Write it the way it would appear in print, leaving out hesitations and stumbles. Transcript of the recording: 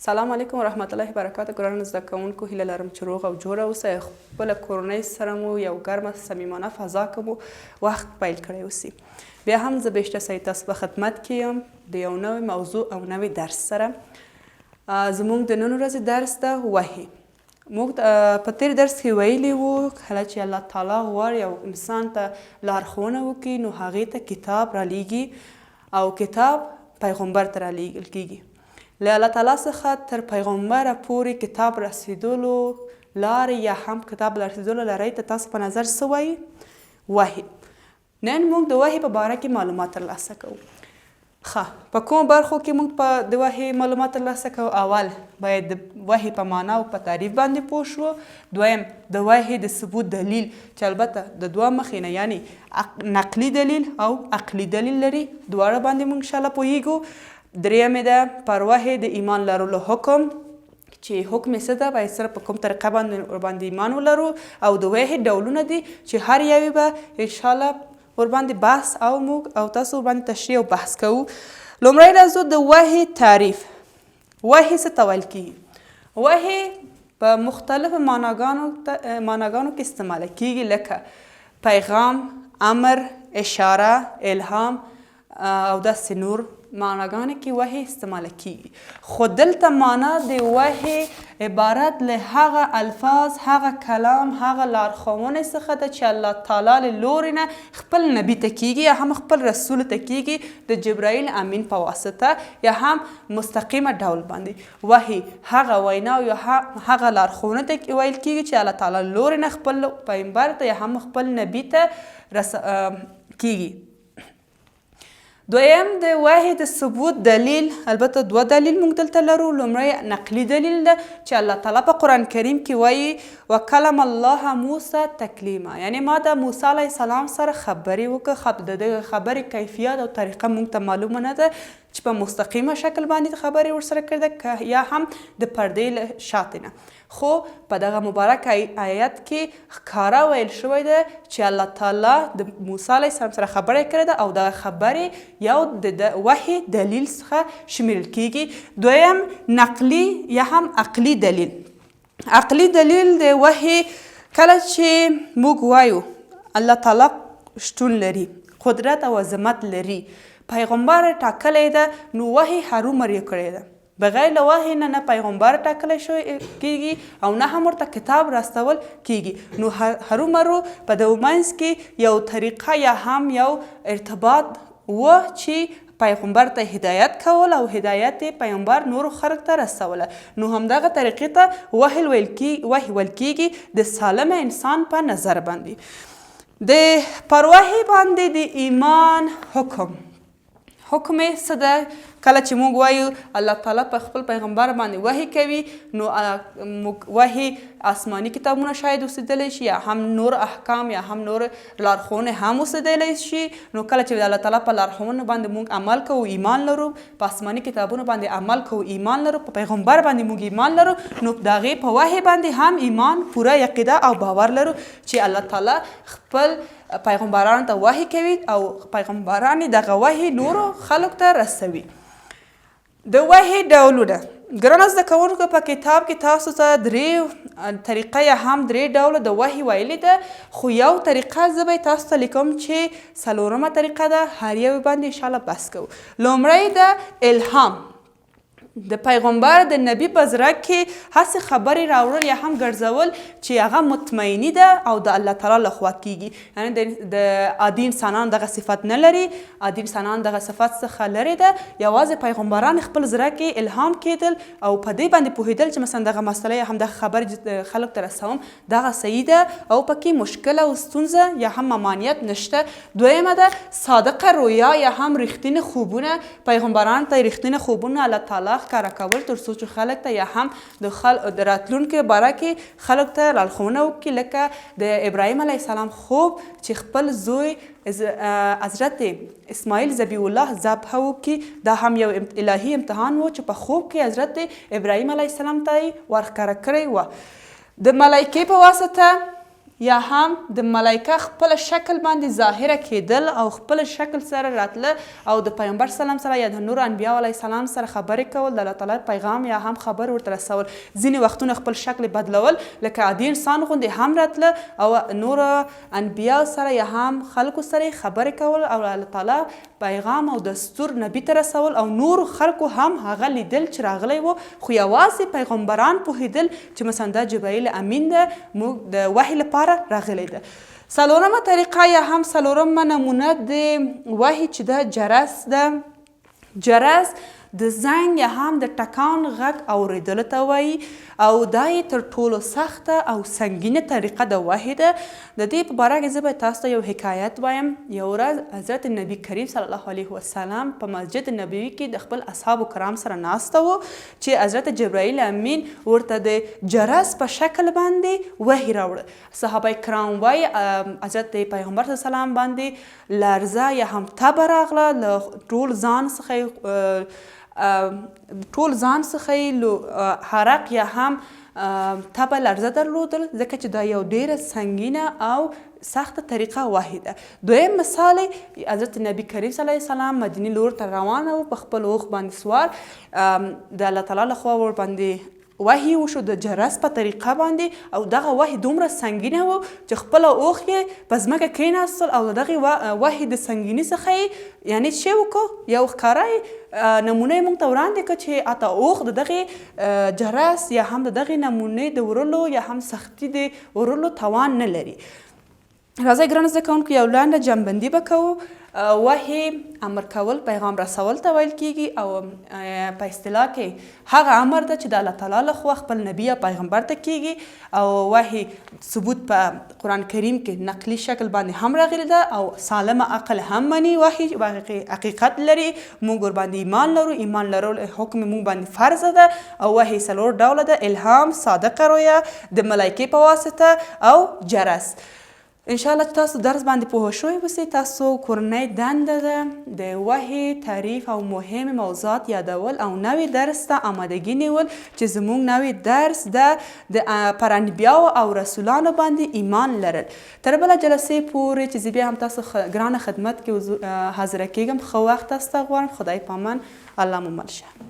سلام علیکم ورحمت الله برکاته ګرانو زده کوونکو، هیله لرم چې روغ او جوړ اوسئ، خپله کورنۍ سره مو یو ګرمه صمیمانه فضا کې مو وخت پیل کړی اوسي. بیا هم زه بهشته سید تاسو په خدمت کې یم د یو نوې موضوع او نوې درس سره. زموږ د نن ورځې درس ده وحی. موږ په تیر درس کې ویلي وو کله چې الله تعالی غواړي یو انسان ته لارښوونه وکړي نو هغې ته کتاب رالیږي او کتاب پیغمبر ته رالیږل کیږي. له الله تعالی څخه تر پیغمبره پورې کتاب رسیدلو لارې یا هم کتاب رسیدلو لارې ته تاسو په نظر څه وایي؟ وحی. نن موږ د وحی په باره کې معلومات ترلاسه کوو. ښه، په کومو برخو کې موږ په د وحی معلومات ترلاسه کوو؟ اول باید د وحی په معنا او په تعریف باندې پوه شو. دویم د وحی د ثبوت دلیل چې البته د دوه مخې نه یعنی نقلي دلیل او عقلي دلیل لري، دواړه باندې موږ ان شاءالله پوهیږو. دریم یې ده پر وحی د ایمان لرلو حکم چې حکم یې څه ده، باید سره په کوم طریقه باندې ورباندې ایمان ولرو، او د وحی ډولونه دي چې هر یو یې به انشاءالله ورباندې بحث او موږ او تاسو ورباندې تشریح او بحث کوو. لومړی راځو د وحی تعریف. وحی څه ته ویل کیږي؟ وحی په مختلفو معناګانو کې استعمال کیږي لکه پیغام، امر، اشاره، الهام او داسې نور معناګانې کې وحی استعمال کیږي. خو دلته معنا د وحی عبارت له هغه الفاظ، هغه کلام، هغه لارښوونې څخه ده چې الله تعالی له لورې نه خپل نبی ته کیږي یا هم خپل رسول ته کیږي د جبرائیل امین په واسطه یا هم مستقیمه ډول باندې. وحی هغه وینا او یا هغه لارښوونه ته ویل کیږي چې الله تعالی له لورې نه خپل پیغمبر ته یا هم خپل نبی ته رس کیږي. دویم د وحی د ثبوت دلیل، البته دوه دلیل موږ دلته لرو. لومړی نقلی دلیل ده چې الله تعالی په قرآن کریم کې وایي وکلم الله موسی تکلیما، یعنی ما د موسی علیه السلام سره خبرې وکړه. د دغه خبرې کیفیت او طریقه موږ ته معلومه نه ده چې په مستقیمه شکل باندې خبرې ورسره کړې ده که یا هم د پردې له شاتې نه، خو په دغه مبارک آیت کې ښکاره ویل شوی ده چې الله تعالی د موسی علیه السلام سره خبره کړې ده او دغه خبرې یو د وحی دلیل څخه شمیرل کیږي. دویم نقلی یا هم عقلی دلیل. عقلی دلیل د وحی کله چې موږ وایو الله تعالی شتون لري، قدرت او عظمت لري، پیغمبر ټاکلی ده، نو وحی هرومر یې کړې ده. بغیر له وحی نه نه پیغمبر ټاکلی شوی کیږي او نه هم ورته کتاب راستول کیږي. نو هرومرو په دغه منځ کې یو طریقه یا هم یو ارتباط و چې پیغمبر ته هدایت کول او هدایت یې پیغمبر نورو خلک ته رسوله. نو همدغه طریقې ته وحی ویل کیږي د سالم انسان په نظر باندې. د پر وحی باندې د ایمان حکم. حکم یې څه ده؟ کله چې موږ وایو الله تعالی په خپل پیغمبر باندې وحی کوي، نو موږ وحی آسماني کتابونه شاید اوسېدلی شي یا هم نور احکام یا هم نور لارښوونې هم اوسېدلی شي. نو کله چې الله تعالی په لارښوونو باندې موږ عمل کوو ایمان لرو، په آسماني کتابونو باندې عمل کوو ایمان لرو، په پیغمبر باندې موږ ایمان لرو، نو د هغې په وحی باندې هم ایمان پوره عقیده او باور لرو چې الله تعالی خپل پیغمبرانو ته وحی کوي او پیغمبران دغه وحی نورو خلکو ته رسوي. د وحی ډولونه. ګرانو زده کوونکو، په کتاب کې تاسو ته درې طریقه یا هم درې ډوله د وحی ویلې ده، خو یو طریقه زه به تاسو ته لیکم چې څلورمه طریقه ده، هر یو باندې انشاءالله بحث کوو. لومړی ده الهام. د پیغمبر د نبی په زړه کې هسې خبرې راوړل یا هم ګرځول چې هغه مطمئني ده او د الله تعالی له خوا کیږي، یعنی د عادي انسانانو دغه صفت نه لري، عادي انسانان دغه صفت څخه لرې ده، یوازې پیغمبران خپل زړه کې الهام کېدل او په دې باندې پوهېدل چې مثلا دغه مسله یا هم دغه خبرې خلکو ته رسوم دغه صحیح ده او پکې مشکل او ستونزه یا هم ممانعت نشته. دویمه ده صادقه رویا یا هم رښتیني خوبونه. پیغمبرانو ته رښتیني خوبونه الله تعالی ښکاره کول تر څو چې خلک ته یا هم د خل د راتلونکي باره کې خلک ته لارښوونه وکړي، لکه د ابراهیم علیه السلام خوب چې خپل زوی حضرت اسماعیل ذبیح الله ذبح وکړي، دا هم یو الهي امتحان و چې په خوب کې حضرت ابراهیم علیه السلام ته یې ورښکاره کړی و. د ملایکې په واسطه یا هم د ملائکه خپل شکل باندې ظاهره کېدل او خپل شکل سره راتله او د پیغمبر سلام سره یا د نورو انبیاء علیه السلام سره خبرې کول، د الله تعالی پیغام یا هم خبر ورته رسول. ځینې وختونه خپل شکل بدلول، لکه عادي انسان غوندې هم راتله او نورو انبیاء سره یا هم خلکو سره یې خبرې کول او الله تعالی پیغام او دستور نبي ته رسول او نورو خلکو هم هغه لیدل چې راغلی وو، خو یوازې پیغمبران پوهیدل چې مثلا دا جبرائیل امین ده، موږ د وحی لپاره راغلی ده. څلورمه طریقه یا هم څلورمه نمونه د وحی چې ده جرس ده. جرس د زنګ یا هم د ټکان غږ اوریدلو ته وایي او دا یې تر ټولو سخته او سنګینه طریقه د وحی ده. د دې په باره کې زه به تاسو ته یو حکایت وایم. یو ورځ حضرت نبی کریم صلی الله علیه وسلم په مسجد نبوي کې د خپل اصحابو کرام سره ناسته وو چې حضرت جبرائیل امین ورته د جرس په شکل باندې وحی راوړ. صحابه کرام وایي حضرت پیغمبر صلی الله علیه وسلم باندې لرزه یا هم تبه راغله، له ټول ځان څخه ټول ځان څخه یې حرق یا هم تبه لرزه درلودل، ځکه چې دا یو ډیره سنګینه او سخته طریقه وحی ده. دویم مثال، حضرت نبی کریم صلی الله علیه وسلم مدینې لور ته روانه و، په خپل اوښ باندې سوار، د الله تعالی له خوا ورباندې وحی وشو د جرس په طریقه باندې، او دغه وحی دومره سنګینه و چې خپله اوښ یې په ځمکه کېناستل او د دغې وحی د سنګینی څخه یې یعنی چې وکړو یو ښکاره نمونه یې مونږ ته وړاندې کړه چې حتی اوښ د دغې جرس یا هم د دغې نمونې د وړلو یا هم سختی د وړلو توان نه لري. راځئ ګرانو زده کوونکو، یو لنډه جنبندي به کوو. وحی امر کول، پیغام رسول ته ویل کیږي او په اصطلاح کې هغه امر ده چې د الله تعالی له خوا خپل نبی یا پیغمبر ته کیږي، او وحی ثبوت په قرآن کریم کې نقلی شکل باندې هم راغلی ده او سالمه عقل هم مني. وحی حقیقت لري، موږ ورباندې ایمان لرو، ایمان لرل حکم موږ باندې فرض ده. او وحی څلور ډوله ده: الهام، صادقه رویا، د ملایکې په واسطه او جرس. ان شاء الله چې تاسو درس باندې پوه شوي اوسئ. تاسو کورنۍ دنده ده د وحی تعریف او مهم موضوعات یادول او نوی درس ته آمادګي نیول چې زموږ نوی درس ده د پر انبیاو او رسولانو باندې ایمان لرل. تر بله جلسې پورې چې زه بیا هم تاسو ګرانه خدمت کې حاضره کیږم، ښه وخت تاسو ته غواړم. خدای پامان، الله مو مل شه.